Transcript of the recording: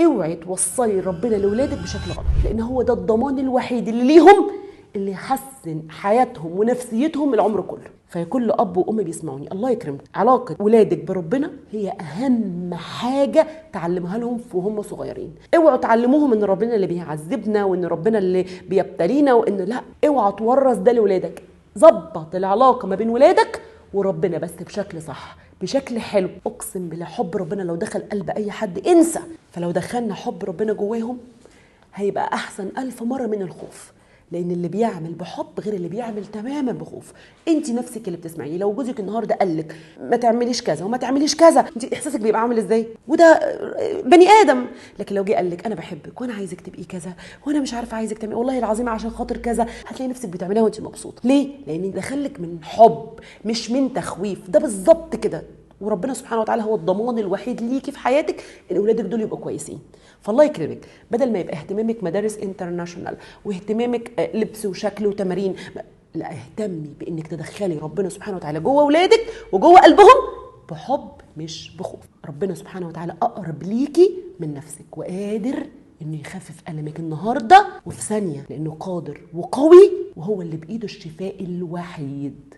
اوعي توصلي ربنا لاولادك بشكل غلط، لان هو ده الضمان الوحيد اللي ليهم اللي يحسن حياتهم ونفسيتهم العمر كله. فكل اب وام بيسمعوني، الله يكرمك، علاقة ولادك بربنا هي اهم حاجة تعلمها لهم وهم صغيرين. اوعوا تعلموهم ان ربنا اللي بيعذبنا وان ربنا اللي بيبتلينا وان لا، اوعى تورث ده لولادك. ظبط العلاقة ما بين ولادك وربنا بس بشكل صح، بشكل حلو. اقسم بالله حب ربنا لو دخل قلب اي حد انسى. فلو دخلنا حب ربنا جواهم هيبقى احسن 1000 مرة من الخوف، لان اللي بيعمل بحب غير اللي بيعمل تماما بخوف. انت نفسك اللي بتسمعيني، لو جوزك النهارده قالك ما تعمليش كذا وما تعمليش كذا، انت احساسك بيبقى عامل ازاي؟ وده بني ادم. لكن لو جه قالك انا بحبك وانا عايزك تبقي كذا وانا مش عارفه عايزك تعملي والله العظيم عشان خاطر كذا، هتلاقي نفسك بتعمليها وانت مبسوطة. ليه؟ لان دخلك من حب مش من تخويف. ده بالظبط كده. وربنا سبحانه وتعالى هو الضمان الوحيد ليكي في حياتك ان اولادك دول يبقوا كويسين. فالله يكرمك، بدل ما يبقى اهتمامك مدارس international واهتمامك لبس وشكل وتمارين، لا، اهتمي بانك تدخلي ربنا سبحانه وتعالى جوه اولادك وجوه قلبهم بحب مش بخوف. ربنا سبحانه وتعالى اقرب ليكي من نفسك وقادر انه يخفف ألمك النهارده وفي ثانية، لانه قادر وقوي وهو اللي بايده الشفاء الوحيد.